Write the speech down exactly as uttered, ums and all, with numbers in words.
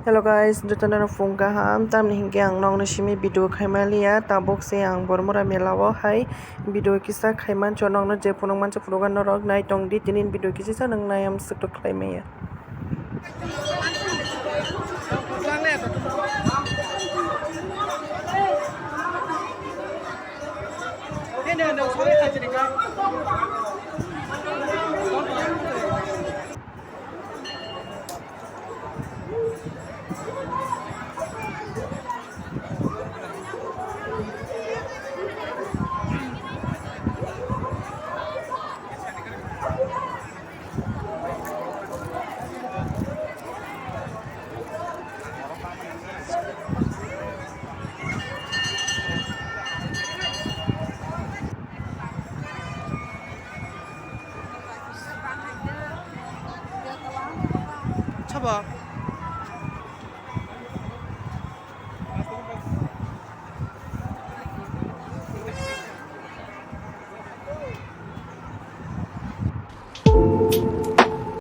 Hello guys, jotono phung kaham, tamni hinkhe ang nokno simi video khaimaliya, tabuk se ang Bormura mela o hai video kisa khaimancho, nokno je phunukmancho phunugo norok naitongdi, tinin video kisa sa nang nai am swk khlaimaya.